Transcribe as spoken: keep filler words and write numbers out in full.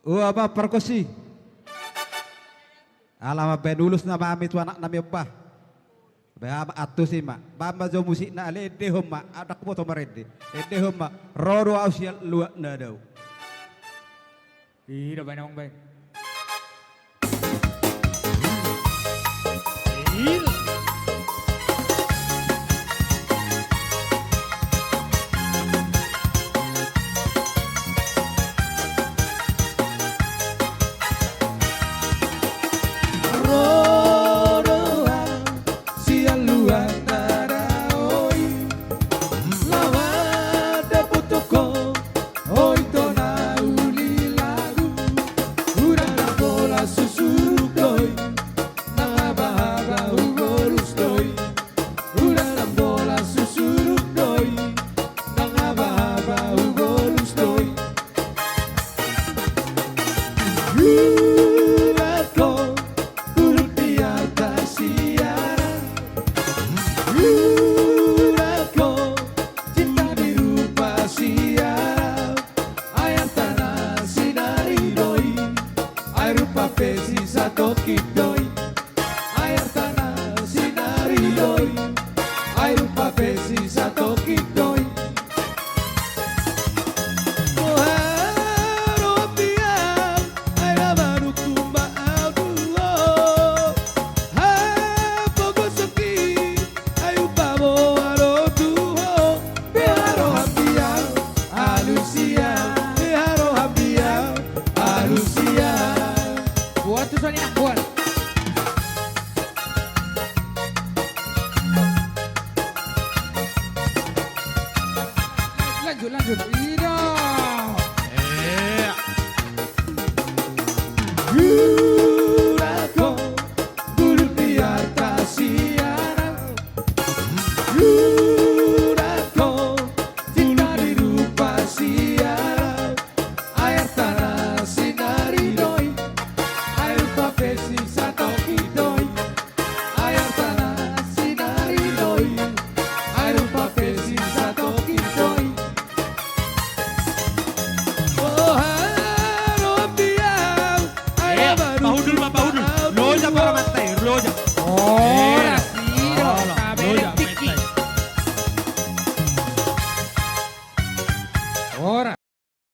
Ua ma pargonsi. Ala mambahen ulos nama hami tu anak nami on bah. Bah, antusi ma. Bah, ma jo musikna, ale endehon ma. Ndang huboto marende. Endehon ma. Ro do au sian luat na dao. Ida baen, amang baen. Ro do au sian luat na dao i, laho mandapothon ho, ho i tona uli lagu. Unang na pola susuruk do i, nang habahaba hubolus do i. Unang na pola susuruk do i, nang habahaba hubolus do i. Unang ho bulung di arta sian au. Unang ho cinta di rupa sian au. Ai artana sinari do i, ai rupa pe sisatongkin do i. Ai artana sinari do i, ai rupa pe sisatongkin do i. Boha ro ambiang, ai na manungkun ma au tu ho. Hapogoson i, ai hupaboa do tu ho. Boha ro ambiang, alusia. Boha ro ambiang, alusia. Buat tu soni nang buat. Lanjut, lanjut. Ida. Iya. Unang ho bulung di arta sian au. Unang ho cinta di rupa sian au. Ai artana sinari do i, ai rupa pe sisatongkin do i. Ai artana sinari do i, ai rupa pe sisatongkin do i. Boha ro ambiang, ai na manungkun ma au tu ho. Iya, pahundul ma, pahundul.